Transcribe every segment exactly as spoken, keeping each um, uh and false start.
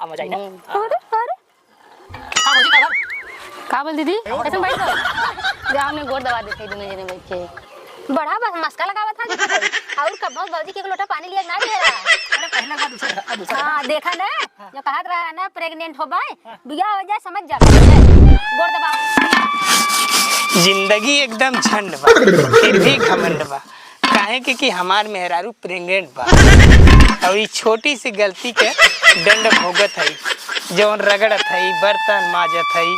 अब मजा आई ना। अरे, अरे। हाँ, भौजी, का भल? का बोल दीदी? ऐसे बैठ जाओ। जाओ, हमने गोड़ दबा देते हैं दोनों जने बैठ के। बड़ा बस मस्का लगावत है, देखो भाई। और कब भौजी के एक लोटा पानी लिया ना दे रहा। अरे, पहला का दूसरा, दूसरा। हाँ, देखा ना? हाँ। जो कहत रहा है ना, pregnant हो बाय, हाँ। बिया हो जाए, समझ जा। गोड़ दबा। जिंदगी एकदम झंड बा, फिर भी घमंड बा। काहे के कि हमार मेहरारू pregnant बा। और ई छोटी सी गलती के दंड भोगत हई, जौन रगड़त हई, बर्तन माजत हई।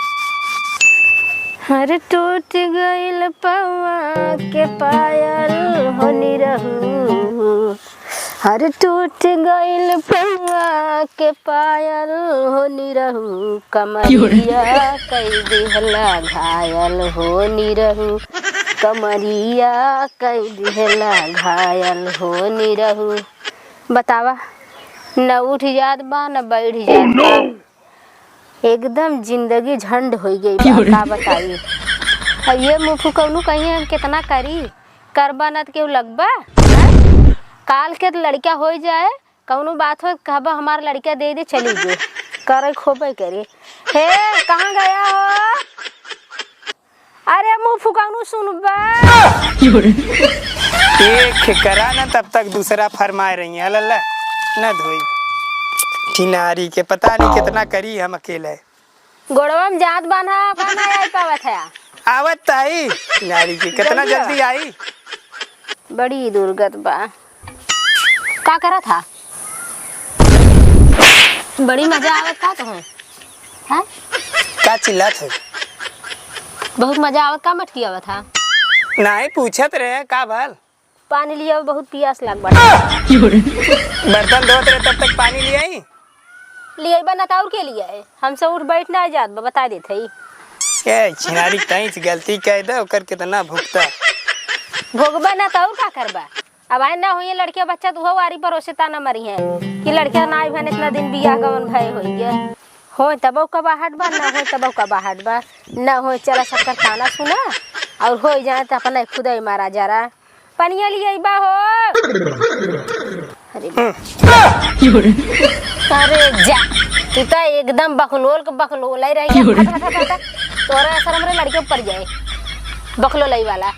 हर टूट गइल पौआ के पायल हो निरहू, हर टूट गइल पौआ के पायल हो निरहू, कमरिया कई दिहला घायल हो निरहू, कमरिया कई दिहला घायल हो निरहू। बतावा, न उठ जात बा, न बैठ जात बा। एकदम जिंदगी झंड होइ गई बा, का बताई। अब ये मुफु कौनो कहीं हम कितना करी, करबा न त केहू लगबा। काल के त लड़का होइ जाए, कौनो बात हो, कहबा हमार लड़का दे दे, चली गई। करे खोबे करे। हे, कहाँ गया हो? अरे मुँह फुकाउनु सुनबा। एक करा ना, तब तक दूसरा फरमाए रही है। लल्ला, न धोई। किनारी के पता नहीं कितना करी हम अकेले। गोड़वा में जात बान्हा, का ना आई पावत है? आवत ताई, किनारी के कितना जल्दी जल्दी आवा। आई। बड़ी दुर्गत बा। का करत हा? बड़ी मजा आवत का तुहूँ? हैं? का चिल्लात हो? बहुत मजा आवत का मटकी आवत हा? नाहीं, पूछत रहे, का भल? पानी लिया, बहुत पियास लाग बाटे। बर्तन धोत रहे, तब तक पानी ले आई? ले आइबा ना, त और के ले आए? हमसे उठ बैठ ना जात बा, बता देत हई। ए, छिनारी, तईं से गलती कह दे, ओकर कितना भुगता। भोगबा ना, त और का करबा? अब आए ना होइए लड़के बच्चा, त उहो आरी परोसे ताना मरी हैं कि लड़के ना आए भन इतना दिन बियाह गवन भय होइए। होए तबो कबाहट बा, ना होए तबो कबाहट बा, ना होए चला सबकर ताना सुना, और होई जाए त अपना खुदे मारा जरा। पनिया लियाई बा हो। अरे बा। अरे जा, तू त एकदम बकलोल के बकलोल ही रह गया। हट, हट, हट, हट। तोरा असर हमरे लड़के ऊपर जाए, बकलोलई वाला।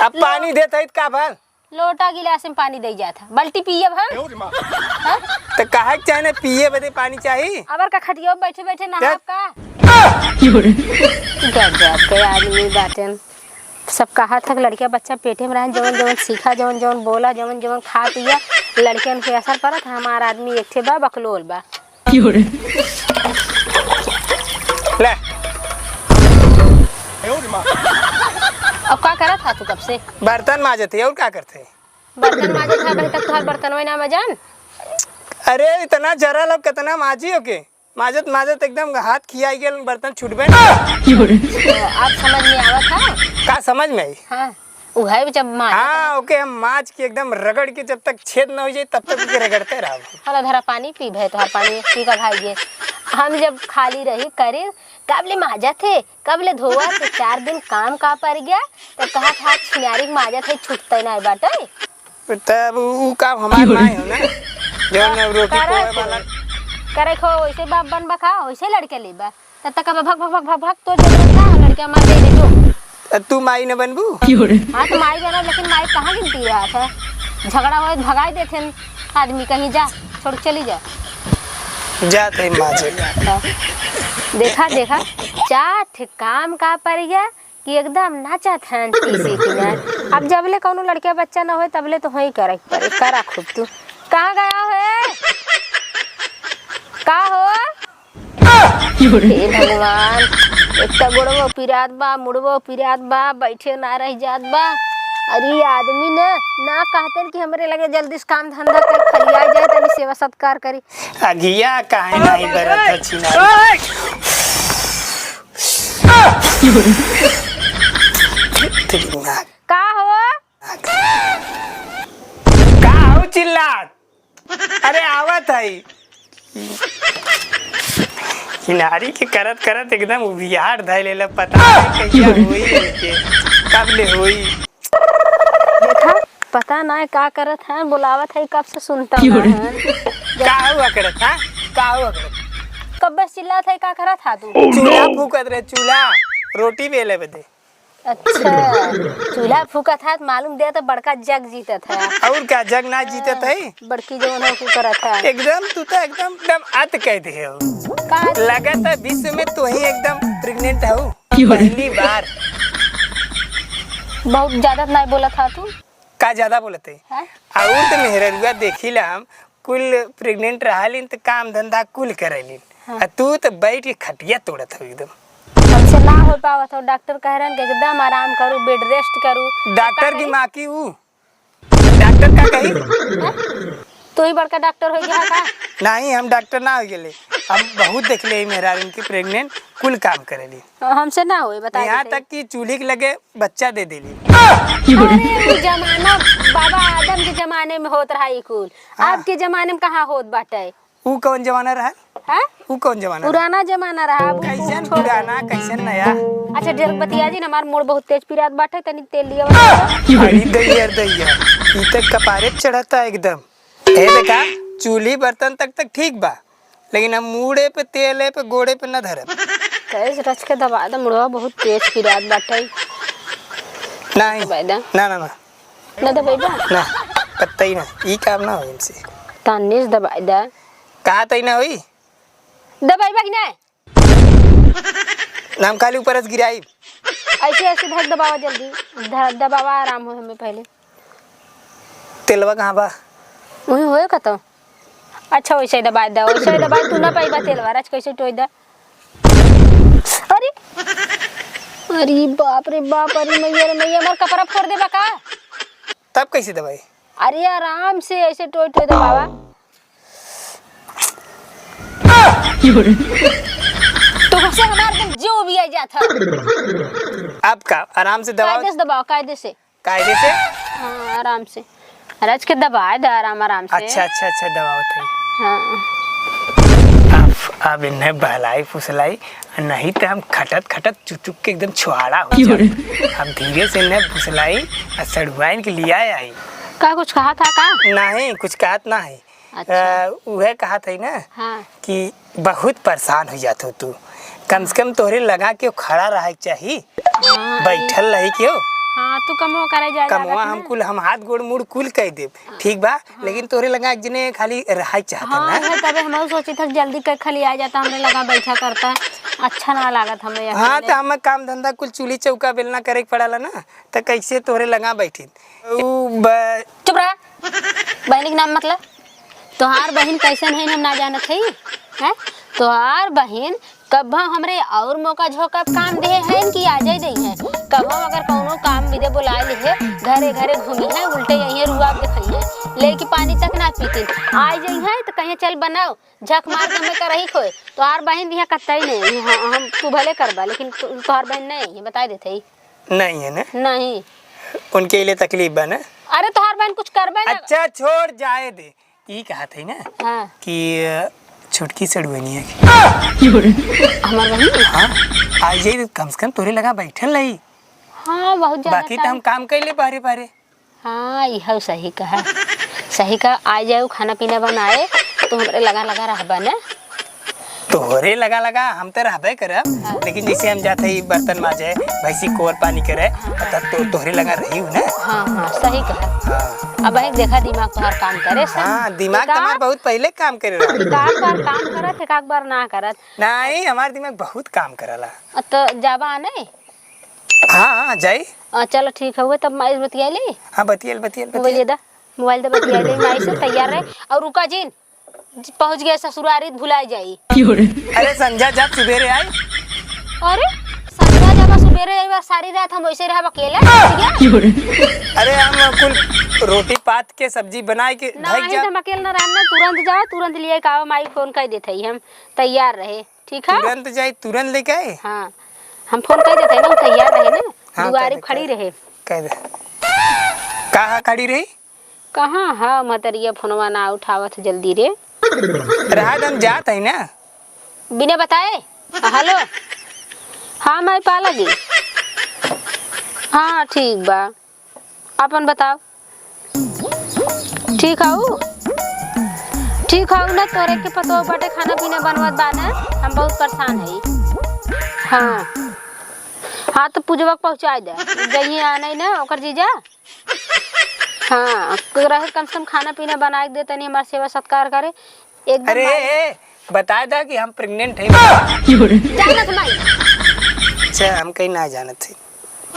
अब पानी देत हई त का भल? लोटा गिलास में पानी दे जात है, बाल्टी पियब हम? हाँ? त काहे के चाहे ना पिए बदे पानी चाही? अबर का खटिया बैठे बैठे नहाब का? गजब के आदमी बाटेन। सब कहा था कि लड़किया बच्चा पेटे में रहन, जवन जवन सीखा, जवन जवन बोला, जवन जवन खा पिया, लड़कियन के असर पड़त। हमार आदमी एक ठे बा, बकलोल बा। ले। अब का करत हा तू कब से? बर्तन माजत है, और का करते? बर्तन माजत हा, अबहीं तक तोहार बर्तनवे ना मजन। अरे, इतना जरा लोग कितना माजी हो के? माजत माजत एकदम हाथ खियाई गेल, बर्तन छूटबे ना। अब समझ में आवत है? का समझ में आई? हाँ, उहे जब माजत हाँ, है। ओके हम माज के एकदम रगड़ के जब तक छेद न हो जाए तब तक ओके रगड़ते रहब। हला धरा पानी पी भे, तोहार पानी पी का भाई ये। हम जब खाली रही करे, कब ले माजत है, कब ले धोवत है, चार दिन काम का पर गया, तो कहा था छिनारी के माजत है, छूटते ना बाटे। तब उ, उ काम हमार ना हो ना। जौन रोटी करे पोए को, वाला। करे को वैसे बाप बन बा का, वैसे लड़के लेबा। तब तक अब भग, भग, भग, भग, भग, तो जरूरत ना हो, लड़के हमार दे दे जो। तब तू माई न बनबू? हाँ, तो माई बनब, लेकिन माई कहाँ गिनती रहा था? झगड़ा होए, भगाई देथे आदमी, कहीं जा, छोड़ के चली जा। जा तई माँ जी। देखा, देखा, चार ठे काम का पर गया। कि एकदम नाचत हैं तीसी किनार। अब जबले कौनो लड़का बच्चा न होए, तबले तो होई करे के पड़े। करा खूब तू। कहाँ गया हो ए? का हो? हे भगवान, एक तो गोड़वो पिरात बा, मुड़वो पिरात बा, बैठे ना रह जात बा। अरे आदमी न, ना कहते कि हमरे लगे जल्दी से काम धंधा कर, फरिया जाए, तनी सेवा सत्कार करी। अगिया काहे नाही बरत है छिनारी? तेरी नाक। का हो? का हो चिल्लात? अरे आवत है। छिनारी के करत करत एकदम उबियार धै लेला, पता नहीं कहिया होई इनके, कब ले होई। देखा, पता ना है का करत है, बुलावत है, कब से सुनता क्यों ना रे? है। का हुआ करत है? का हो गए? कब्बे से चिल्लात है, का करत हा तू? Oh, चूल्हा no! फूकत रहे, चूल्हा, रोटी बेले बदे। अच्छा, चूल्हा फूकत हा, मालूम दे तो बड़का जग जीतत है। और का, जग ना जीतत है? बड़की जवन हो, फूकत है। एकदम, तू तो एकदम, एकदम अत कह दे हो। का? लगत है विश्व में तू ही एकदम pregnant हो, क्यों रे? पहली बार। बहुत ज्यादा नहीं बोलत हा तू। का ज्यादा बोलत है? हाँ? और तो मेहररुआ देखी ला हम, कुल pregnant रहलिन त काम धंधा कुल करेलिन। हाँ। आ तू तो बैठ के खटिया तोड़त हो एकदम। हमसे ना हो पावत हो, डॉक्टर कह रहे हैं कि एकदम आराम करू, bed rest करू। डॉक्टर का की करी? माँ की ऊ, डॉक्टर का कही? हाँ? तू ही बड़का डॉक्टर हो गया का? नहीं, हम डॉक्टर ना हो गेले, हम बहुत देख ले मेहरारू की pregnant कुल काम करेली। हमसे ना होए, बता यहाँ देते। तक कि चूल्ही के लगे बच्चा दे देली। अरे, उ जमाना बाबा आदम के जमाने में होत रहा ई कुल। हाँ। अब के जमाने में कहाँ होत बाटे? उ कौन जमाना रहा? हाँ? उ कौन जमाना रहा? पुराना जमाना रहा, अब उ कैसन छोड़ दे। पुराना, कैसन नया? अच्छा, ढेर बतिया जी ना, हमार मूड़ बहुत तेज पिरात बाटे, तनी तेल लिया। अरे दैया, दैया, ई तक कपारे चढ़ता एकदम। ए देखा, चूल्ही बर्तन तक तक ठीक बा, लेकिन हम मूड़े पे तेल है पे गोड़े पे न धरब। कैसे रच के दबा दे, मुड़वा बहुत तेज पिरात बाटे। नहीं। दबाई दे। ना, ना, ना। ना दबाई दे। ना, कतई ना, ई काम ना हो इनसे। तानिस दबाई दे। कहा तई ना होई? दबाई बा कि नहीं? नाम खाली ऊपर से गिराई। ऐसे, ऐसे धक दबावा जल्दी। ध-, दबावा आराम हो हमें पहले। तेलवा कहाँ बा? वही होए का तो। अच्छा, वैसे ही दबा दे, वैसे ही दबा, तू ना पाई बा तेलवा, राज कैसे टोई दे। अरे, अरे बाप रे बाप, अरे मैया रे मैया, हमार कपड़ा फोड़ देबा का? तब कैसे दबाई? अरे आराम से ऐसे टोई टोई दबावा। तो गुस्सा हमार एकदम जीव भी आ जात है। आपका आराम से दबाओ। कायदे से दबाओ, कायदे से। कायदे से? हाँ, आराम से। रच के दबाए दे, आराम, आराम से। अच्छा, अच्छा, अच्छा, दबाओ थे। हाँ। अब, अब इन्हें बहलाई फुसलाई, नहीं तो हम खटत खटत चुचुक के एकदम छुहाड़ा हो जाए। हम धीरे से इन्हें फुसलाई, आ सड़ुआइन के लिया आई। का कुछ कहा था का? नहीं, कुछ कहत ना है। अच्छा। अ, उहे कहत है ना हाँ। कि बहुत परेशान हो जात हो तू। कम से कम तोहरे लगा के खड़ा रहे के चाही। हाँ, बैठल रही क्यों? हाँ, तू कमवा करे जा, कमवा जागत हम ना। कुल, हम हाथ गोड़ मुड़ कुल कह देब, हाँ। ठीक बा? हाँ। लेकिन तोहरे लगा एक जने खाली रहे के चाहत हाँ, ना। है, तबे हम सोचित है जल्दी के खाली आ जाता, हमरे लगा बैठा करता, अच्छा ना लागत हमरे हाँ, अकेले। तो हम काम धंधा कुल चूल्ही चौका बेलना करे के पड़ाला ना, तो कैसे तोहरे लगा बैठी? उ ब- चुप रहा। बहिनी के नाम मतलब? तोहार बहिन कैसन है, हम ना जानत हई, हैं? तोहार बहिन कभो हमरे और मौका झोंका काम देहे हैं कि आजे देहे हैं। कभो अगर कौनो काम बिदे बुलाए लिहे, घरे घरे घूमी है, उल्टे यहीं रुआब दिखाई है, लेके पानी तक ना पीती। आ जाई है तो कहीं चल बनाओ, झक मार के हमें करही खोए। तोहार बहिन यहाँ कतई नहीं, हम, हम, तू भले करबा, लेकिन तू, तोहार बहिन नहीं है, बताए देते ही। नहीं है ना? नहीं। उनके लिए तकलीफ बा ना? अरे, तोहार बहन कुछ करबे ना। अच्छा, छोड़, जाए दे। ई कहत है ना हाँ। कि, अ, छोटकी सड़ुआनिया के। हमार बहिन? हाँ, आ जाई, कम से कम तोरे लगा बैठल रही। हाँ, बहुत ज्यादा बाकी तो time। हम काम कर ले बाहरे बाहरे। हाँ, इहो सही कहा। सही कहा, आ जाऊ खाना पीना बनाए, तो हमरे लगा लगा रहबा ना। तोहरे लगा लगा हम तो रहबे करब, हाँ। लेकिन जैसे हम जाते ही बर्तन माजे, भैंसी कोर पानी करे, हाँ। तब तो तोहरे लगा रही हूँ ना। हाँ, हाँ, सही कहा। हाँ। अब एक देखा दिमाग तोहार काम करे से। हाँ, दिमाग एक तोहार बार बहुत पहले काम करे रहा। एक बार काम करत, एक बार ना करत। नहीं, हमार दिमाग बहुत काम करला। अ, तो जाबा नहीं? हाँ, हाँ, जाई। अ, चलो ठीक है, तब माई से बतिया ली। हाँ, बतियल, बतियल, मोबाइल बतियल। दे दा, मोबाइल दे, बतिया ली माई से, तैयार रहे। और रुका जिन, पहुँच गए ससुरारी, भुला जाई। अरे, संझा जब सुबेरे आई। अरे, संझा जब सुबेरे आई, बस सारी रात हम वैसे रहब अकेले। अरे, हम कुल रोटी पात के सब्जी बनाए के नहीं, धइक जा। हम अकेले ना रहब ना, तुरंत जाओ, तुरंत लिए का माई फोन कर देते ही हम तैयार रहे। ठीक है? तुरंत जाई, तुरंत लेके आई। हाँ, हम फोन कर देते हैं ना, वो तैयार रहे ना, हाँ, दुआरे कह दे, खड़ी कह दे। रहे। कह दे। कहाँ खड़ी रही? कहाँ है महतरिया, फोनवा ना उठावत जल्दी रे। रहा दम जात है ना। बिना बताए? हेलो। हाँ, मैं पालगी। हाँ, ठीक बा। आपन बताओ। ठीक हऊ? ठीक हौ ना, तोरे के पतोह बाटे, खाना पीना बनवत बा ना, हम बहुत परेशान हई। हाँ। हाँ, तो पूजवा के पहुँचाइ दे। जइहे आने ना ओकर जीजा। हाँ, रहे कम से कम खाना पीना बनाइ के दे, तनी हमार सेवा सत्कार करे। एकदम अरे, माई ए, ए, बताइ दा कि हम pregnant हई। जानत माई। अच्छा, हम कहीं ना जानत हई।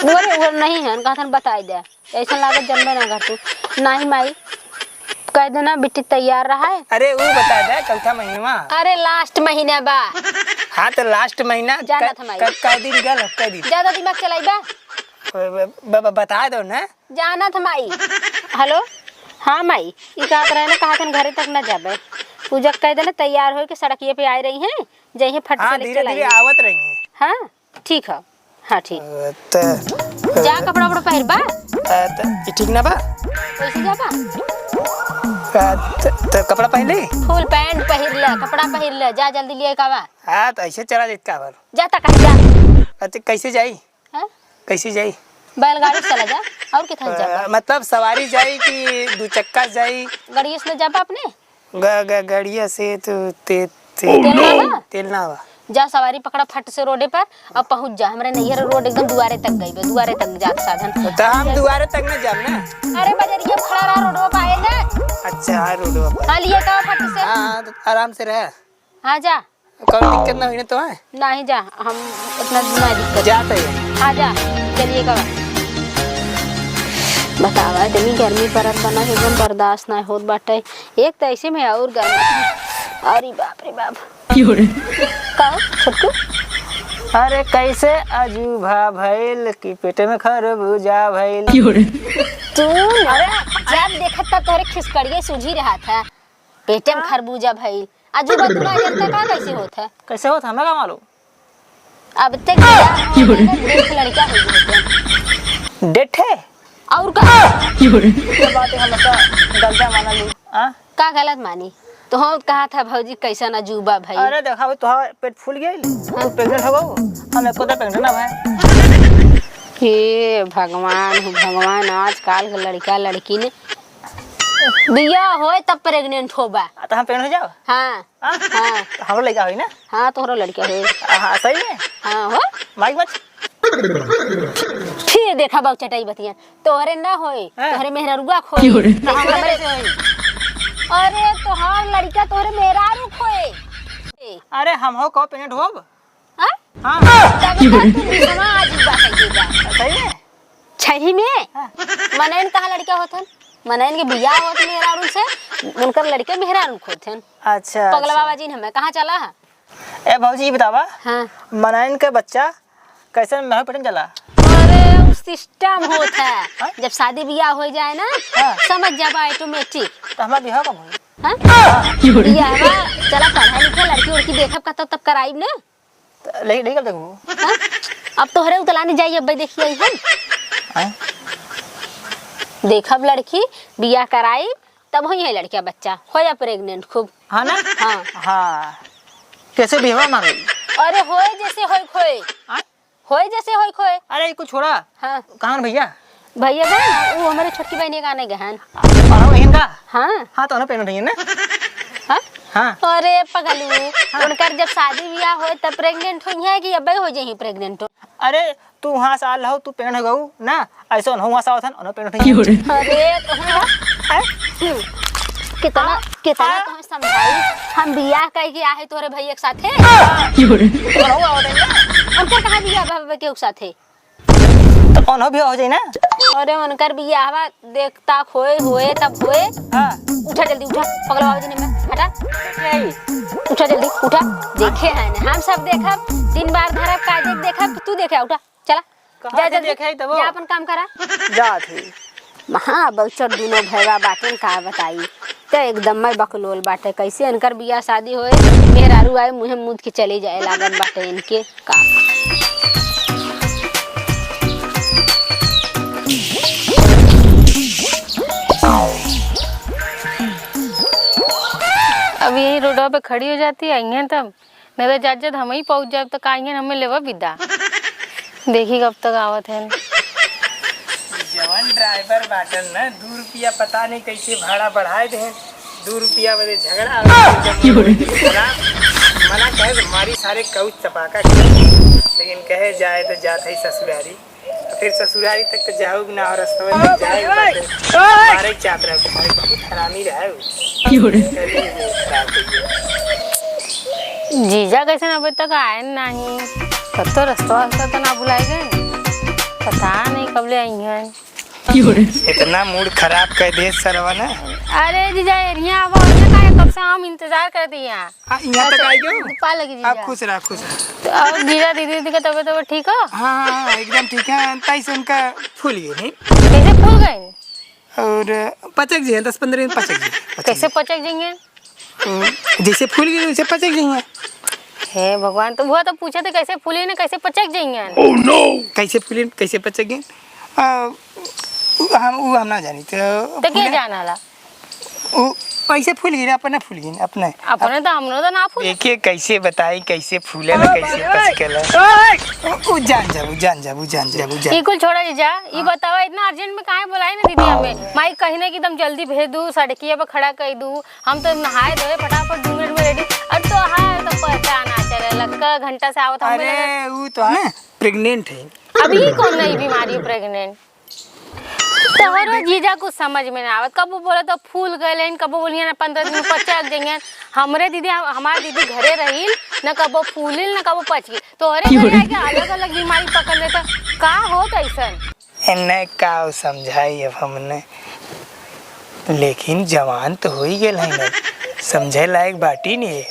बोले, वो नहीं है, कहतन बताइ दे। ऐसा लागत जन्मे ना घर तू। नाही माई, कह देना बिट्टी तैयार रहा है। अरे ऊ बताइ दे, चौथा महीनवा। अरे last महीना बा। हाँ तो last महीना। जानत क-, हमाई। क-, कै दिन गल, कै दिन। ज्यादा दिमाग चलाइबा। ब-, ब-, ब-, बताइ दो ना। जानत हमाई। Hello, हाँ माई, ई कहत रहे ना, कहत हन घरे तक ना जाबे। पूजा कह देना तैयार होइके सड़किए पे आइ रही हैं, जइहे फट से हाँ, लेके धीरे धीरे चलाइए। आवत रही हैं। हाँ। ठीक है। हाँ, ठीक। अ, त, जा, अ, कपड़ा उपड़ा पहिर बा। अ, त, ई ठीक ना बा? कैसे जाबा? अ, त, त कपड़ा पहिर ली? Full pant पहिर ले, कपड़ा पहिर ले, जा जल्दी लिए का बा। हाँ, त ऐसे चला जाइत का बा? जा त कहीं जा। अच्छा, कैसे जाई? हाँ? कैसे जाई? बैलगाड़ी से चला जा, और कितना अ, जाबा? मतलब सवारी जाई कि दू चक्का जाई? गड़िए से न जाबा अपने? ग-, ग-, गड़िया से तो ते-, ते-, तेल ना बा? तेल ना बा। जा सवारी पकड़ा फट से रोडे पर और पहुँच जा। हमरे नैहर रोड एकदम दुआरे तक गई बे, दुआरे तक जात साधन। तो हम दुआरे तक ना जाब ना। अरे बजरिया में खड़ा रहा, रोडवा पे आए ना। अच्छा, हाँ, रोडवा पर। हाँ, लिए का फट से। हाँ, हाँ, तो आराम से रह। हाँ, जा। कौनो दिक्कत ना होई ना तो है? नहीं जा, हम उतना ना दिक्कत। जात है। हाँ, जा, चलिए का। बतावा, इतनी गर्मी पड़त बा ना, एकदम बर्दाश्त ना होत बाटे। एक तो ऐसे में और गर्मी। अरे बाप रे बाप। क्यों रे? का हो, छोटकू? अरे, कैसे अजूबा भइल कि पेट में खरबूजा भइल। क्यों रे? तू ना, अरे, जब देखत तब तोहरे खिसकड़िए सूझी रहा था। पेटे में खरबूजा भइल। अजूबा तू ना जनता का कैसे होत है? कैसे होत है, हमें का मालूम? अब तक डेठ लड़का हो गए। डेठे? और का? ये बात है, हम ऐसा गलत माना लू। हाँ? का गलत मानी? तो हम कहा था भौजी कैसन अजूबा भई। अरे देखा भाई, तोहार पेट फूल गया, तू pregnant हो गऊ, हम एको तो pregnant ना भाई। हे भगवान हो भगवान, आजकल के लड़का लड़की ने बियाह होए तब pregnant होबा। आ, तो हम pregnant हो जाओ? हाँ। हाँ? हाँ। तो हमरो लड़का होई ना? हाँ, तोहरो लड़का होई। हाँ, सही में? हाँ, हो। माइक मत। फिर देखा बाऊ चटाई बतिया। तोहरे ना होई, हाँ। तोहरे मेहरारुआ खोई। क्यों रे? तो हमरे से होई। अरे, तोहार लड़का तोहरे मेहरारू खोई। अरे, हम हो कब pregnant होब? हाँ? हाँ। तब का तू बिसवा आज ही बात है, जीजा। सही में? सही में? हाँ। मनइन कहाँ लड़का होत हन? मनइन के बियाह होत मेहरारू से, उनकर लड़के मेहरारू खोत हन। अच्छा, पगला अच्छा। बाबा जी ने हमें कहाँ चला है? ए भौजी, ई बतावा, हाँ। मनइन के बच्चा कैसे मेहर पेट में चला? अरे, उ system होत है। हाँ? जब शादी बियाह हो जाए ना, हाँ। समझ जाबा automatic। तो हमारा बियाह कब होई? हाँ? बियाह चला, पढ़ा लिखा, लड़की उड़की देखब का, तब, तब कराइब ना। त ले, ले कब देखबू? हाँ? अब तोहरे उतलानी जाई, अब देखिए हम। हाँ? देखब लड़की, बियाह कराई, तब होई है लड़किया बच्चा, हो जा pregnant खूब। हाँ ना? हाँ। हाँ। कैसे बिहवा मारो? अरे होए जैसे होए खोए। हाँ? होए जैसे होए खोए। अरे, ई कुछ छोड़ा। हाँ। कहाँ भैया? भैया गए ना, वो हमारे छोटकी बहन के आने गए हैं। और हम इनका? हाँ। हाँ, तो ना pregnant होइहैं ना? हाँ? हाँ। अरे पगलू, हाँ। उनकर जब शादी बियाह होए तब pregnant होइहैं कि अब्बे हो जाइहैं pregnant? अरे, तू वहाँ से आल हो, तू pregnant हो गऊ ना, ऐसे उन्हों वहाँ से आवत हन, उन्हों pregnant होइहैं। अरे, तो हाँ। हैं? कितना, हाँ। कितना हाँ। तुम्हें समझाई, हम बियाह कह के आहे तोरे भैया के साथे। हाँ। उन्हों आवत हन ना। उनकर कहाँ बियाह बा, बा केहू के साथे? तो उन्हों भी हो जाई ना। अरे उनकर बियाहवा देख ताक होए, होए तब होए। हाँ। उठा जल्दी उठा, पगला बाबूजी ने में हटा। यही। उठा जल्दी उठा। देखे हैं ना, हम सब देखब, दिन बार धरब, का देख देखब, तू देखे उठा, चला। कहाँ जा से जल्दी, देखे तब? जा अपन काम करा। जात ही। महाबलचर दुनो भैया बाटेन का बताई। ते एकदम मैं बकलोल बाटे। कैसे इनकर बियाह शादी होए, मेहरारू आए, मुँहे मुद के चले जाए लागत बाटे इनके का। अब यही रोडवा पे खड़ी हो जाती है, आइहैं तब। नहीं तो जात जात हमही पहुँच जाब, तो का इहन हमें लेवा बिदा। देखी कब तक आवत हैं। जवन driver बाटन ना, दू रुपया पता नहीं कैसे भाड़ा बढ़ाए देहन। दू रुपया बदे झगड़ा, और एकदम खराब। मना कहे तो मारी सारे कऊ चपाका के, लेकिन कहे जाए तो जात है ससुरारी। फिर ससुरारी तक तो जाऊग ना, और रस्तवा में जाए तो मारे चाप रहा, तुम्हारे बहुत हरामी रहा है वो। क्यों रे? जीजा कैसे अबे तक आए नहीं? कत्तो रस्तवा, रस्तवा तो ना भुलाए गए, पता नहीं कब ले आई हैं। इतना मूड खराब कर दे सरवा ना। अरे जीजा, एरिया आवा, एरिया का है, कब से हम इंतजार कर दिए हैं। हाँ, यहाँ तक आई गयो। पा लगी जीजा। आप खुश रहा, खुश रहा। तो और जीजा, दीदी, दीदी का तबीयत, तबीयत ठीक हो? हाँ, हाँ, हाँ, एकदम ठीक है। ताई से उनका फूल गए नहीं। कैसे फूल गए? और पचक जी हैं, दस पन्द्रह दिन पचक जी हैं, पचक कैसे जी। पचक जाएंगे? हम्म, जैसे फूल गई वैसे पचक जाइए। हे भगवान, तो वो तो पूछे थे कैसे फूली ने कैसे पचक जाइए। Oh no! कैसे फूली कैसे पचक गई? आ, उ हम, उ हम ना जानी तो तो के फूले। जान आला? उ ऐसे फूल गिरे, अपने फूल गिरे, अपने। अपने तो हमरो तो ना फूले। एके कैसे बताई कैसे फूले ना कैसे पचकेला। उ, उ जान जाबू, जान जाबू, जान जाबू, जान। ई कुल छोड़ा जीजा, ई हाँ। बतावा इतना अर्जेंट में काहे बुलाई ना दीदी हमें? माई कही ना कि एकदम जल्दी भेज दू, सड़किया पे खड़ा कर दू। हम तो नहाए धोए फटाफट दो मिनट में रेडी। और तोहार तो पता ना चले, लक्का घंटा से आवत हमें अरे, लगे। ऊ तो है, प्रेग्नेंट है। अभी कौन नई बीमारी प्रेग्नेंट? तोहरो जीजा कुछ समझ में ना आवत, कबो बोले तो फूल गए लेकिन कबो बोलिए ना पन्द्रह दिन में पचक जाइए। हमरे दीदी, हम, हमार दीदी घरे रहील, न कबो फूलिल न कबो पचकी। तोहरे क्यों घरे रे? आके अलग अलग बीमारी पकड़ लेता, का होत ऐसन? एन्ने का समझाई अब हमने, लेकिन जवान तो हो ही गेल है ना, समझे लायक बाटी नहीं है।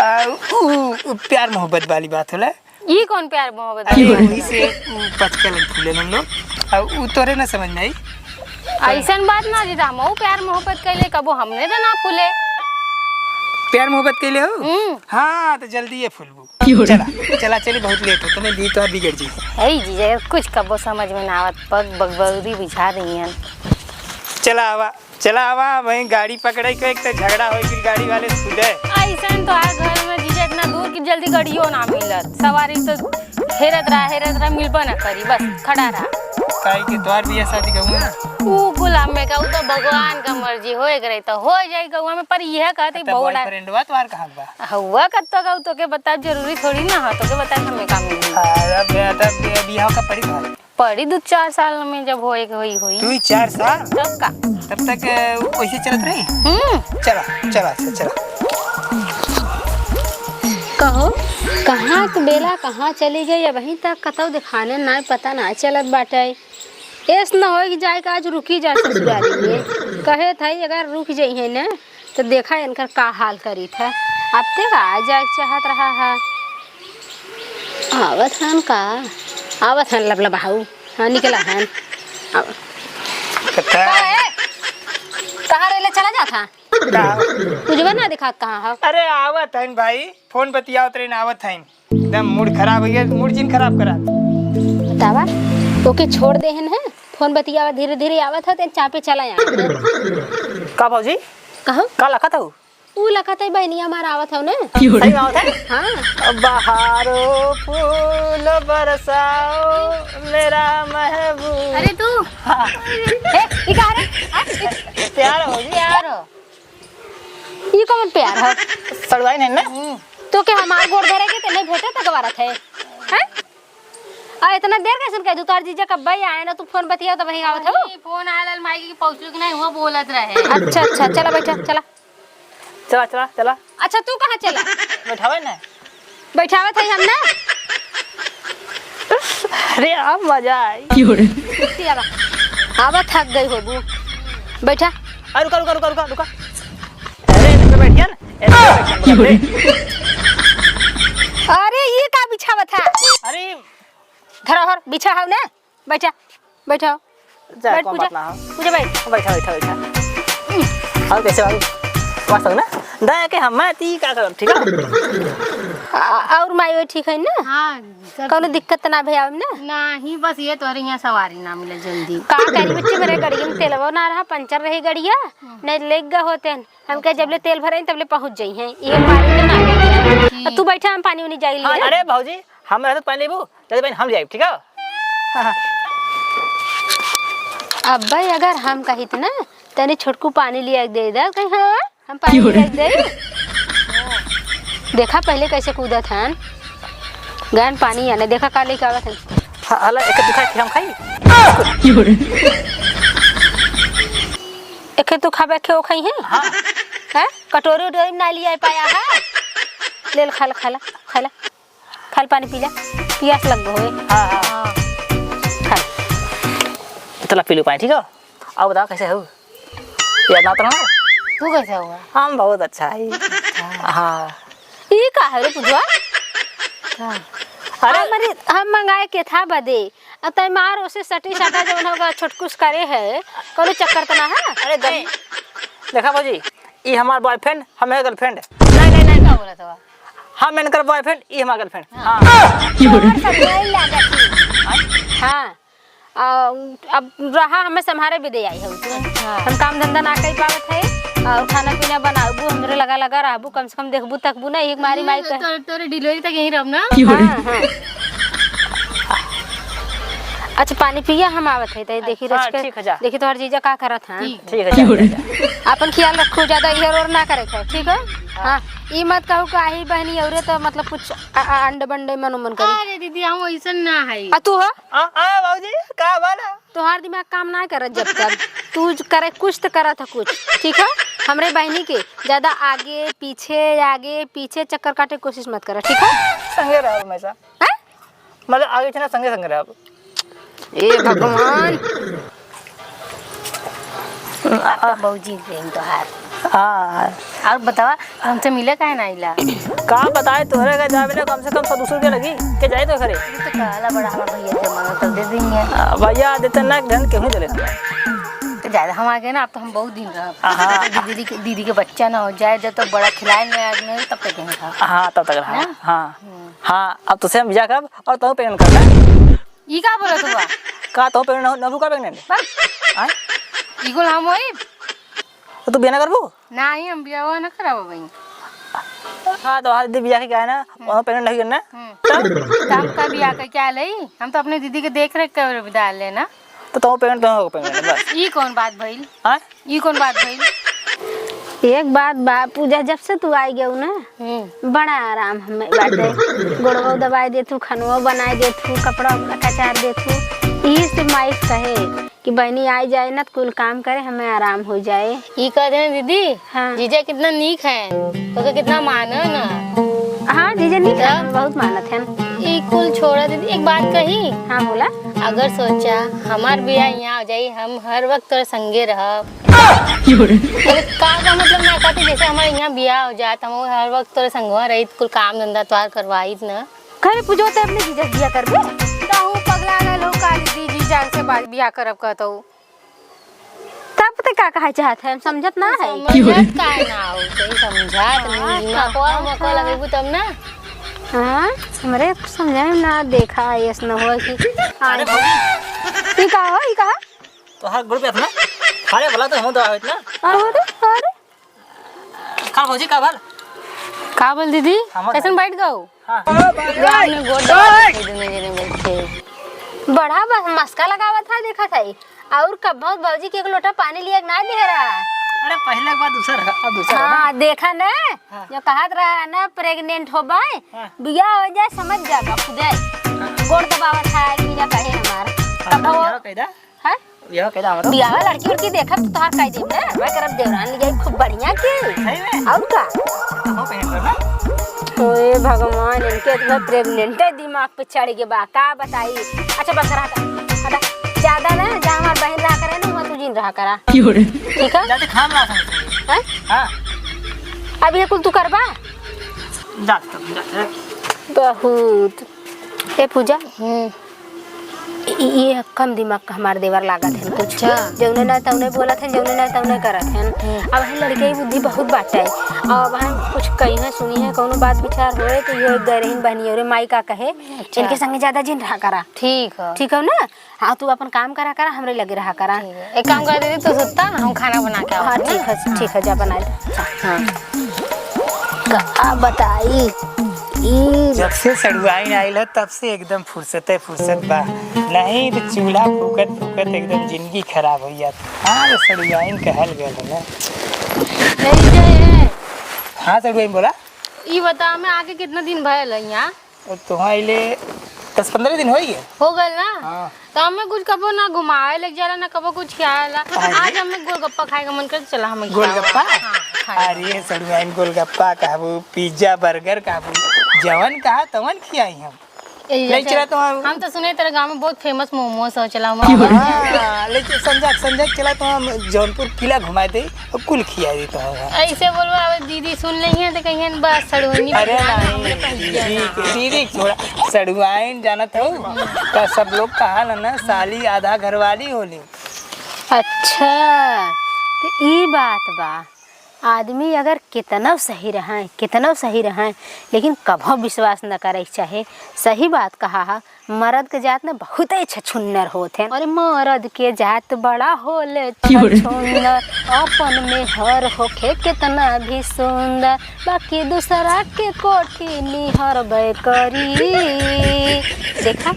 आ, उ, उ, प्यार मोहब्बत वाली बात होला। ई कौन प्यार मोहब्बत अरे, वाली बात वही होला? से उ पचकल फूले हम लोग, आ, उ तोरे ना समझ में आई। ऐसन बात ना जीजा, हम प्यार मोहब्बत कैले कबो हमने तो ना फूले। प्यार मोहब्बत कैले हो? हम्म। हाँ, तो जल्दी ये फूलबू। चला, चला, चली, बहुत लेट हो, तुम्हें भी तो बिगड़ जी। ऐ जीजा, कुछ कबो समझ में ना आवत, पग बगबौरी बिछा रही हैं। चला आवा, चला आवा, वहीं गाड़ी पकड़े के, एक तो झगड़ा होई कि गाड़ी वाले से पूछे। ऐसन तो आ घर में जीजा इतना दूर कि जल्दी गाड़ियों ना मिलत, सवारी तो हेरत रहा, हेरत रहा, मिलबा ना करी, बस खड़ा रहा। काहे कि तोहार बियाह शादी कहूँ ना। ऊ गुलाम में का, ऊ तो भगवान का मर्जी, होए के रही तो हो जाई गौआ में, पर यह कहते तब बहुत आ- बॉयफ्रेंडवा तोहार कहाँ बा? हउआ कत्तो का, ऊ तोके बताब जरूरी थोड़ी ना हो, तोके बताब हमें का मिली। अरे बे, तब बे, बियाह का पड़ी बात? पड़ी दू चार साल में जब होए के होई, होई। दू चार साल? तब का? तब तक, अ, वैसे चलत रही? हम्म। चला, चला, चला, चला। कहो, कहाँ के बेला कहाँ चली गई, अबहीं तक कतौ देखाने ना, पता ना चलत बाटे। एस न होई कि जाए के आज रुकी जा ससुरारी में। कहे था अगर रुक जइहे न, तो देखा इनकर का हाल करी था। अब तक आ जाए के चाहत रहा है। आवत हन का? आवत हन लबलबाऊ। हाँ, निकला हन। आव। कत्ता? का है? कहाँ रेले चला जात हा? का? तुझे ना दिखा कहाँ हो? अरे आवत हन भाई, फोन बतियावत रहे ना, आवत हन। एकदम मूड खराब हो गया, मूड जिन खराब करा। बतावा, ओके छोड़ दे हन, हैं? फोन बतियावा, धीरे धीरे आवत ह, तेन चापे चला आए। का भौजी? कहो? का लखत हऊ? ऊ लखत है बहनिया हमार आवत हौ ना। सही में आवत है? हाँ। बहारो फूल बरसाओ मेरा महबूब। अरे तू। हाँ। ए, ई का रे? हाँ? प्यार हो जी। प्यार हो। ई कौन प्यार हो? सड़वाई नहीं ना? हम्म। तो के हमार गोड़ धरे के तेने भेटे तक बारत है। हैं? आ इतना देर कैसे कह दू? तोर जीजा कब भाई आए ना, तू फोन बतिया तब वहीं आवत हो। अरे, फोन आयल माई की पहुंचलू कि नहीं, वो बोलत रहे। अच्छा, अच्छा, चला बैठा, चला। चला, चला, चला। अच्छा, तू कहाँ चला? बैठावे ना। बैठावत है हम ना। अरे, अब मजा आई। आवा, आवा, थक गई होबू। बैठा। अरे, रुका, रुका, रुका, रुका, रुका। अरे, इधर बैठ जा ना। इधर बैठ जा। अरे, ये का बिछावत है? अरे। धरा हर, बिछा हव ना। बैठा, बैठा। जा, बैठ, कौन पूजा। बात ना हो। पूजा, बैठ। बैठा, बैठा, बैठा। और कैसे बाबू? मस्त हो ना? दया के हम, मैं ती का करब, ठीक है? आ, और माई, वो ठीक है ना? हाँ, सब कौनो ठीक। दिक्कत ना भैया ना? नहीं, बस ये तोहरे यहाँ सवारी ना मिले जल्दी। का करी बच्चे, मेरे गड़िया में तेलवा ना रहा, पंचर रही गड़िया, हम्म। नहीं लेग गए होते हैं। हम कहे जब ले तेल भरे तब ले पहुँच जाई हैं, ये पानी तो ना लेके। हम्म। अब तू बैठा, हम पानी उनी जाई लिए। अरे भौजी, हम रहते पानी लेबू, जल्दी बहन, हम ले आइब, ठीक है? हाँ, हाँ। अब्बे, अगर हम कहित ना, तनी छोटकू पानी लिया के दे दे। कहीं, "हाँ, हम पानी लिया के दे।" देखा पहले कैसे कूदत हन। गन पानी आने, देखा का लेके आवत हन। ह-, हला, एक दुखा के हम खाई। एके तू खाबे, एके वो खाई है? हाँ। हैं? कटोरी उटोरी ना लिया पाया है? ले ल, खा ल, खा ल, खा ल। खा ल, पानी पी ले। पियास लग गो होए। हाँ, हाँ। खा ल। चला, पी लो पानी, ठीक है? अब बताओ, कैसे हो? याद ना उतरना? तू कैसे हुआ? हम बहुत अच्छा है। अच्छा। हाँ। ई का है रे पुजवा? का? अरे हमरे, हम मंगाए के था बदे। अब तय मार उसे सटी सटा जवन होगा छोटकुस करे है। कोनो चक्कर त ना है? अरे गल-, देखा भौजी, ई हमार boyfriend, हम है girlfriend। नहीं, नहीं, नहीं, का बोला था? हम इनकर boyfriend, ई हमार girlfriend। हाँ। हाँ। तोहर सब नहीं लागत है। हाँ। आ, अब रहा हमें संभारे भी दे आई हो तू। अच्छा। हम काम धंधा ना कर पावत है और खाना पीना बनाबू, हमरे लगा लगा रहबू, कम से कम देखबू तकबू ना, एक मारी माई कहे। तोरे, तोरे delivery तक यहीं रहब ना? हाँ, हाँ। अच्छा, पानी पिया, हम आवत है, तै देखी अच्छा, रच के, ठीक है, जा। देखी तोहर जीजा का करत हैं। ठीक। ठीक है, जा, जा, जा। अपन ख्याल रखो, ज्यादा इधर और ना करे थे, ठीक है? हाँ, ई मत कहू कि आही बहनी औरे तो मतलब कुछ अ-, अ-, अंडे बंडे मनो मन करी। अरे दीदी, हम वैसन ना है। आ तू हो? आ, आ, बाबूजी, का बोला? तोहार दिमाग काम ना करत जब तब। तू ज-, करे कुछ तो करत है कुछ, ठीक है? हमरे बहनी के ज्यादा आगे पीछे, आगे पीछे चक्कर काटे कोशिश मत कर, ठीक है? संगे रहो हमेशा। हैं? मतलब आगे पीछे ना, संगे संगे रहो। ए भगवान। अब तो बाबूजी देंगे तोहार। हाँ। और बतावा, हमसे मिले काहे ना आइला? का बताए तोहरे का जावे ले कम से कम सौ दो सौ रुपया लगी, के जाए तो घरे। ये तो कहला बड़ा हमार भैया जमाना तो दे देंगे। आ, भैया देते ना, धन केहू दे लेते। तो ज्यादा हम आ गए ना, अब तो हम बहुत दिन रह। हाँ। दीदी के, दीदी के बच्चा ना हो जाए, जब तक बड़ा खिलाए में आदमी हो, तब तक यहीं रह। हाँ, तब तक रहा। ना? हाँ। हम्म। हाँ, अब तुझसे हम बिया करब और तू प्रेम कर ले। ई का बोलत हुआ? का तू प्रेम न, नबू का प्रेम नहीं? बस। आय? ई कुल हम होई? तो तू बिया ना करबू? नाही, हम बियाह ना करब भाई। हाँ, तो हर दीदी बिया के क्या है ना, हम्म। वहाँ प्रेम नहीं करना। हम्म। तो? तो हम का बिया के क्या ले? हम तो अपने दीदी के देख रेख कर विदा लेना। तो तू प्रेम, तू प्रेम बस। ई कौन बात भइल? हाँ? ई कौन बात भइल? एक बात बा पूजा, जब से तू आई गयू ना, हम्म। बड़ा आराम हमें बाटे। गोड़वा दबाई देथू, खनवा बनाई देथू, कपड़ा उपड़ा कचार देथू। यही से माई कहे कि बहनी आई जाए ना, तो कुल काम करे, हमें आराम हो जाए। ई कह देना दीदी, हाँ। जीजा कितना नीक है, तोके कितना माने ना। हाँ, जीजा नीक है, तब? बहुत मानत है। ई कुल छोड़ा दीदी, एक बात कही? हाँ, बोला। अगर सोचा हमार बियाह यहाँ हो जाई, हम हर वक्त तोरे संगे रहब। अरे का, का मतलब ना कहती, जैसे हमारे यहाँ बियाह हो जात, हम हर वक्त तोरे संगवा रहित, कुल काम धंधा तोहार करवाइत ना। करे पूजो ते अपने जीजा बियाह करबे? कहूँ पगला गए लोग का दीदी जीजा से बा-, बियाह करब कहतऊ। तब ते का कहे चाहत है, हम समझत ना है। समझत काहे ना हो, कोई समझात नहीं, हाँ, मकवा, हाँ, मकवा हाँ। लगेबू तब ना। हाँ, हमरे समझे में ना देखा, ऐस न हो कि अरे भौजी। ई का हो, ई का? तोहार ग्रुप है ना? खाले भला तो हम तो आवत ना। अरे, अरे। का भौजी, का भल? का बोल दीदी? हम कैसन बैठ गऊ? हाँ। गाँव में गोड़ दबा के दुनो जने बैठे। बड़ा बस मस्का लगावत है, देखत है। और कब भौजी के एक लोटा पानी लिया के ना दे रहा। अरे पहले एक बार दूसरा रहा, अब दूसरा रहा। हाँ, देखा ना? हाँ। जो कहत रहा ना प्रेग्नेंट हो बाय, हाँ। बियाह हो जाए समझ जाबा खुदे। हाँ। गोड़ दबावत है, बिया कहे हमार। हाँ, कब हो? बियाह कैदा? हैं? बियाह कैदा हमरो? बियाह लड़की उड़की देखब तो तोहार कह देब ना, मैं करब देवरान ले जाई खूब बढ़िया के। सही में? और का? हम कहीं पर ना? ओए भगवान, इनके इतना प्रेग्नेंट है, दिमाग पे चढ़ गए बा, का बताई? अच्छा बस रहा, हटा, ज्यादा ना, जहाँ हमार बहन रहा करे ना, वहाँ तू जिन रहा करा। क्यों रे? ठीक है? ज्यादा खाम रहा समझ। हैं? हाँ। अब ये कुल तू करबा? जा, जा, जा। बहुत। ए पूजा, हम्म। इ-, ये कम दिमाग का हमार देवर लागत है कुछ। अच्छा। जौने ना तौने बोलत है, जौने ना तौने करत है। हम्म। अब है लड़के की बुद्धि बहुत बाटे। अब हम कुछ कही है, सुनी है, कौनो बात विचार होए तो यो एक गैरहीन बहनी और माई का कहे, अच्छा। इनके संगे ज्यादा जिन रहा करा। ठीक है। ठीक है ना? हाँ, तू अपन काम करा करा, हमरे लगे रहा करा। ठीक है। एक काम कर दीदी, तू सुता, हम खाना बना के हाँ, आवत है ठीक ना? है, ठीक है, जा बना ले। हाँ। का बताई, ई जब से सड़ुआइन आइल है, तब से एकदम फुर्सते फुर्सत बा। नहीं तो चूल्हा फूकत फूकत एकदम जिंदगी खराब हो जात। हाँ, तो सड़ुआइन कहल गल है ना। नहीं जाए। हाँ, सड़ुआइन बोला। ई बता, मैं आके कितना दिन भयल है यहाँ? अब तुहाँ अइले दस पन्द्रह दिन होइ गए। हो गल ना? हाँ। तो हमें कुछ कबो ना घुमावे ले जाला, ना कबो कुछ खियावेला। हाँ जी। आज हमें गोलगप्पा खाए का मन कर, चला हमें गोलगप्पा? खियावा। हाँ, खाए। अरे सड़ुआइन, गोलगप्पा कहबू, पिज्जा, बर्गर कहबू, जवन कहा तवन खियाई हम। ए, ले जैसे चला तो हम। हम तो सुने तेरे गाँव में बहुत famous मोमोज हो, चला हम। हाँ, ले चल, संजय, संजय चला तो हम जौनपुर किला घुमाए दे। कुल खियाई तो है। ऐसे बोलबा, अब दीदी सुन लेइहैं तो कहिहैं, "बस सड़ुआइन अरे बदनाम नहीं, हमरे पास दीदी, दीदी छोड़ा, सड़ुआइन जानत हो, का सब लोग कहाला ना, साली आधा घरवाली होली।" अच्छा, तो ई बात बा। आदमी अगर कितना सही रहे, कितना सही रहे, लेकिन कभो विश्वास न करे के चाहे। सही बात कहा है, मरद के जात न बहुते छछुन्नर होत हैं। अरे मरद के जात बड़ा होले क्यों रे? छछुन्नर, अपन मेहर होखे कितना भी सुंदर, बाकी दूसरा के कोठी निहरबे करी। देखा,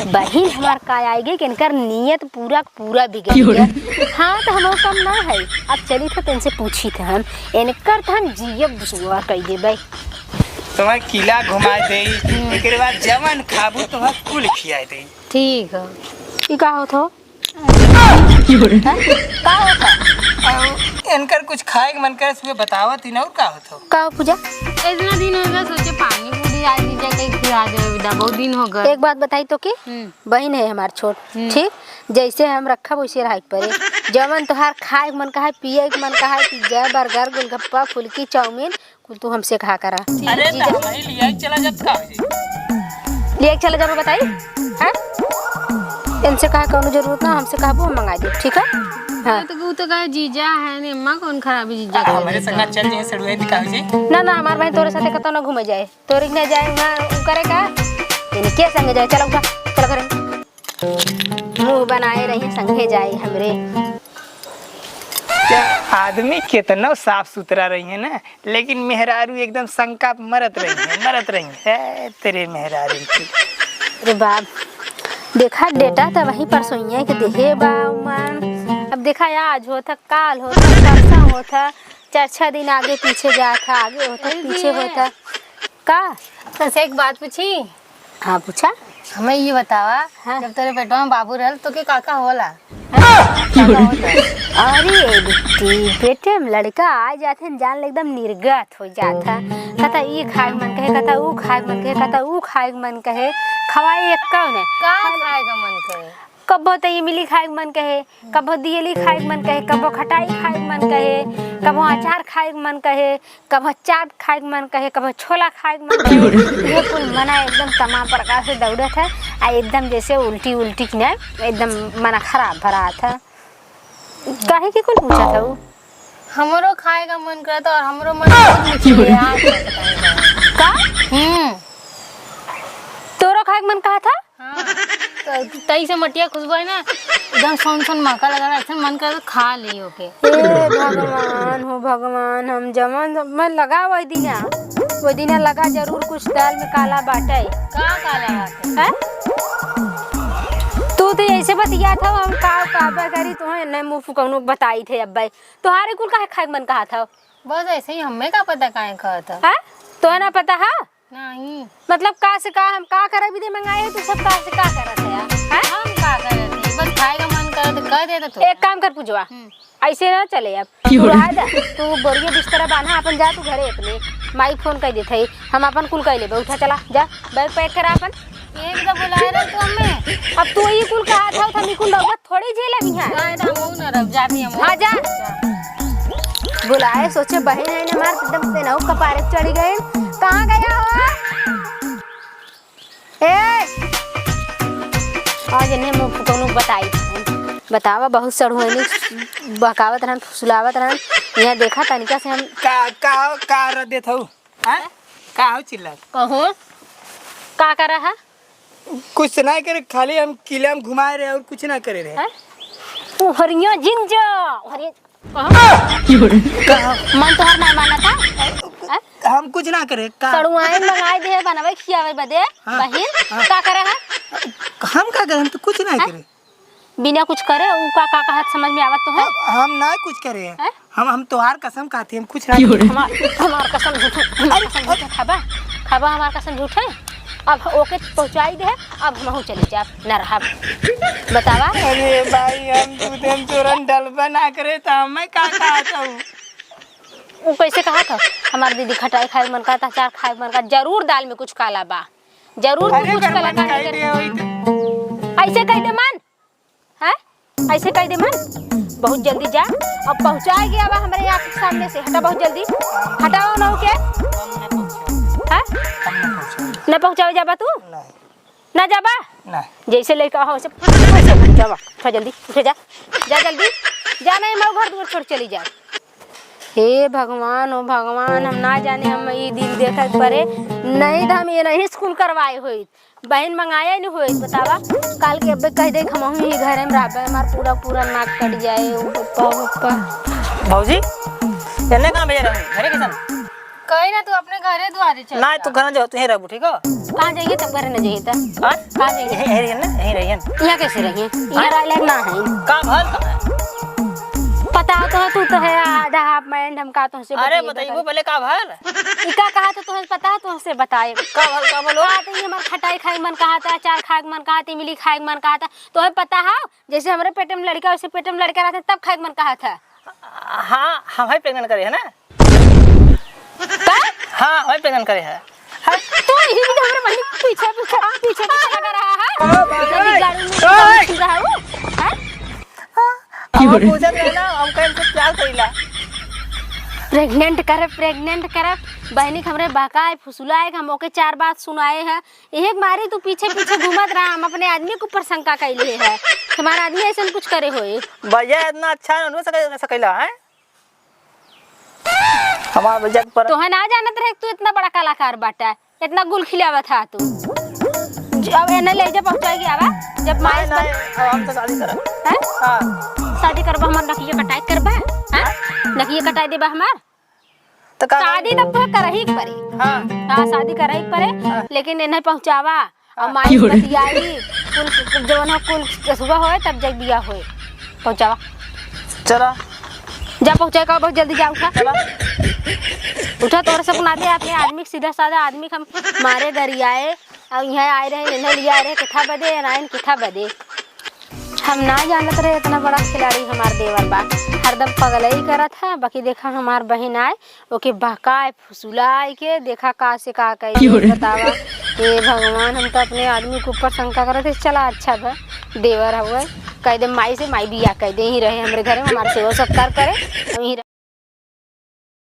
बहिन हमार का आइगे कि इनकर नियत पूरा पूरा बिगड़ क्यों रे? गया। हाँ, तो हमहू कम ना है। अब चली थे, तो इनसे पूछी थे हम, इनकर तो हम जियब दुश्मन कह देबे। तुम्हें किला घुमा दे, हम्म। एकरे बाद जवन खाबू तुम्हें कुल खिया दे। ठीक है। ई का होत हो? हैं? का होत हो? अउ इनकर कुछ खाए के मन करे, सुबह बतावत ही ना, और का होत हो? का हो पूजा? इतना दिन हो गया, सोचे पानी पूरी आज जीजा के खिला दे, विदा, बहुत दिन हो गए। एक बात बताई तो कि हम्म। बहिन है हमार छोट, हम्म। ठीक, जैसे हम रखब वैसे रहे के पड़े। जवन तोहार खाए के मन कहे, पिए के मन कहे, पिज्जा, बर्गर, गोलगप्पा, फुलकी, चाउमीन, कुल तू हमसे कहा करा। अरे, जीजा। तो हम ही लिया चला जात का हो जी? लिया चला जाबो बताई, हैं? इनसे कहा कौनो जरूरत ना, हमसे कहबो हम मंगा देब, ठीक है? हाँ। अरे, तो वो तो कहे जीजा है ने, अम्मा कौन खराबी जीजा आ, के हमारे देता? संग चल जाए सड़ुआइन का हो जी? ना, ना, हमार बहिन तोरे साथे कतौ ना घूमे जाए, तोरे के ना जाए वहाँ, उ करे का? इनके संग जाए, चला उठा, चला करे। मुँह बनाए रही, संगे जाए हमरे। क्या आदमी कितना साफ सुथरा रही है ना, लेकिन मेहरारू एकदम शंका मरत रही है, मरत रही है। ए, तेरे मेहरारू की। अरे बाप, देखा डेटा त वही परसोइया के देहे बा उमन। अब देखा आज होत ह, काल होत ह, परसों होत ह, चार छह दिन आगे पीछे जात ह, आगे होत ह, अरे पीछे दिए। होत ह। का? तुमसे एक बात पूछी? हाँ, पूछा। हमें ये बतावा, हाँ। जब तेरे पेटवा में बाबू रहल, तो के काका होला? हाँ? काका होला? अरे बिट्टी, पेटे में लड़का आ जात है, जान ले एकदम निर्गत हो जात है। कथा ई खाए मन कहे, कथा ऊ खाए मन कहे, कथा ऊ खाए मन कहे, खवाए एक का ने। का खाए का मन कहे? कबो त इमली खाए के मन कहे, कबो दियली खाए के मन कहे, कबो खटाई खाए के मन कहे, कबो अचार खाए के मन कहे, कबो चाट खाए के मन कहे, कबो छोला खाए के मन कहे। ये कुल मना एकदम तमाम प्रकार से दौड़त है, आ एकदम जैसे उल्टी उल्टी की ना, एकदम मना खराब भरात है। काहे की कुल पूछत है उ? हमरो खाए का मन करत और हमरो मन बहुत मिठी है यार। का? हम्म। तोरो खाए के मन कहा था? हाँ, तो तई से मटिया खुशबू है ना, एकदम सोन सोन महका लगा रहा, ऐसे मन कर खा ली ओके। हे भगवान, हो भगवान, हम जवन मैं लगा वही दिना, वही दिना लगा जरूर कुछ दाल में काला बाटे। का काला बाटे? हैं? तू तो ऐसे बतिया था, हम का कहबे करी, तुम्हें नहीं मुंह फुकौनो बताई थे अब भाई। तोहारे कुल काहे खाए के मन कहा था? बस ऐसे ही, हमें का पता काहे कहत ह? हैं? तोहे ना पता है? नहीं। मतलब का से का, हम का करे भी दे मंगाए, तू सब का से का करत है यार? हैं? हम का करत है? बस खाए का मन करत है, कह दे तो तू। एक काम कर पूजवा, हम्म। ऐसे ना चले अब। क्यों? तू रहा जा, तू बोरिया बिस्तरा बांधा, अपन जा तू घरे अपने। माई फोन कर देत है, हम अपन कुल कर लेबे। उठा चला, जा, बैग पैक करा अपन। ये भी तो बुलाए रहे तू हमें। अब तू ये कुल कहा था, हम ये कुल रउआ थोड़ी झेले भी हैं। हाँ, तो हम ना रह जाती हम। हाँ, जा। बुलाए, सोचे बहिन है ना हमार, एकदम पेनहू कपारे चढ़ी गए। कहाँ गया हो? ए! आज इन्हें मुंह फुकौनू बताई। बतावा, बहुत सड़ुआइनी बहकावत रहन, फुसलावत रहन। यहाँ देखा तनिका से हम का, का, का रह देत हऊ? हाँ? का हो चिल्ला? कहो, का करा है? कुछ नहीं करे, खाली हम किला में घुमाए रहे और कुछ ना करे रहे। हैं? ओ हरिया जिन जा, हरिया, कहो। का? मन तोहर ना माना था? हैं? हम कुछ ना करे का? सड़ुआइन मंगाई दे बनवे खियावे बदे। हाँ, बहिन, हाँ। का करे है? हम का करे? हम तो कुछ ना हैं? करे। बिना कुछ करे उ का, का कहत समझ में आवत तो है? हम, हम ना कुछ करे हैं। हैं? हम, हम तोहार कसम खाती, हम कुछ ना करे। हमार, हमार कसम झूठे, हमार कसम झूठे खाबा, खाबा हमार कसम झूठे। अब ओके पहुँचाई दे, अब हमहू चली जाब, ना रहब। बतावा। अरे भाई, हम दूधे में चूरन डलबे ना करे, तो हमें का कहत हऊ? उ कैसे कहत ह? हमार दीदी खटाई खाए मन का, अचार खाए मन का, जरूर दाल में कुछ काला बा, जरूर अरे कुछ काला बा। ऐसे कह दे मन, हैं? ऐसे कह दे मन। बहुत जल्दी जा, अब पहुँचाए गया बा हमरे आँख के सामने से। हटा बहुत जल्दी, हटाओ ना के। हैं? न पहुँचावे जाबा तू? नहीं। ना जाबा? नहीं। जैसे लइका हो, वैसे, वैसे उठ जावा। उठा जल्दी, उठे जा। जा जल्दी। जा, नहीं, मैं घर दुआर छोड़ चली जा। हे भगवान, ओ भगवान, हम ना जाने, हम ई दिन देखे के परे। नहीं तो हम ये नहीं स्कूल करवाए होइत। बहिन मंगाए नहीं होइत, बतावा। काल के अब्बे कह दे, हम ही घरे में रहबे, हमार पूरा, पूरा नाक कट जाए। ओ पप्पा, ओ पप्पा। भौजी, एने कहाँ भेजे रहे? घरे किसन? कहीं ना, तू अपने घरे दुआरे चल ना, जा। तू घर ना जाओ, तू यहीं रहबू, ठीक हो? कहाँ जाइए तब घरे न जाइए तब? हाँ? कहाँ जाइए? यहीं, यहीं रहिए ना, यहीं रहिए ना। यहाँ कैसे रहिए? यहाँ हाँ? रह लायक ना है। का भल का है? पता हो तो, तू तो है आधा half mind, हम का तुमसे अरे बतियाई बताइए, बताई। वो पहले का भल? इका कहा तो तुम्हें पता है, तुमसे बताए। का भल, का बोलो? कहा तो ये हमार खटाई खाए मन कहा था, अचार खाए मन कहा था, इमली खाए मन कहा था, तुम्हें पता है? जैसे हमरे पेट में लड़का, वैसे पेट में लड़का रहता, तब खाए मन कहा था। हाँ, हम ही pregnant करे है ना। का? हाँ, वही pregnant करे है। हाँ। तू ही भी तो हमरे बहिनी के पीछे, पीछे, पीछे, पीछे लगा रहा है। हाँ, बाबा। जल्दी गाड़ी में ओए! घुस रहा हूँ। हाँ? हम पूछत रहे ना, हम कहे इनसे प्यार करीला। Pregnant करे, pregnant करे। बहिनी के हमरे बहकाए, फुसुलाए, हम ओके चार बात सुनाए हैं। यही के मारे तू पीछे, पीछे घूमत रहा, हम अपने आदमी के ऊपर शंका कैले है। हमारा आदमी ऐसा कुछ करे होए। भैया इतना अच्छा न हो सके-, सकेला है। हमार भैया के पर तोहे ना जानत रहे कि तू इतना बड़ा कलाकार बाटा, इतना गुल खिलावत हा तू। ज-, अब एने ले जा पहुँचाई के आवा, जब माई नहीं, नहीं, अब हम तो शादी करब। हैं? हाँ। शादी करबा, हमार नकिया कटाई करबा? हैं? हाँ? नकिया कटाई देबा हमार? तो का शादी तब तो करही के पड़ी। हाँ। हाँ, शादी करही के पड़े, हाँ। लेकिन इन्हें पहुँचावा। और हाँ। माई बतियाई, कुल, कुल जवन हो, कुल सुबह होए, तब जब बिया होए। पहुँचावा। चला। जा पहुँचाए का, बहुत जल्दी जा, उठा। चला। उठा, तोरे से अपना दे, अपने आदमी के, सीधा साधा आदमी के हम मारे गरियाए, और यहाँ आए रहे, इन्हें लियाए रहे, किथा बदे, नाइन किथा बदे। हम ना जानत रहे इतना बड़ा खिलाड़ी हमार देवर बा, हरदम पगलई करत है, बाकी देखा हमार बहिन आए, ओके बहकाए, फुसुलाए के देखा का से का कह दे, क्यों रे? बतावा। हे भगवान, हम तो अपने आदमी के ऊपर शंका करत है। चला अच्छा बा, देवर हवे, कह दे माई से, माई बियाह कह दे, यहीं रहे हमरे घरे में, हमार सेवा सत्कार करे, हम यहीं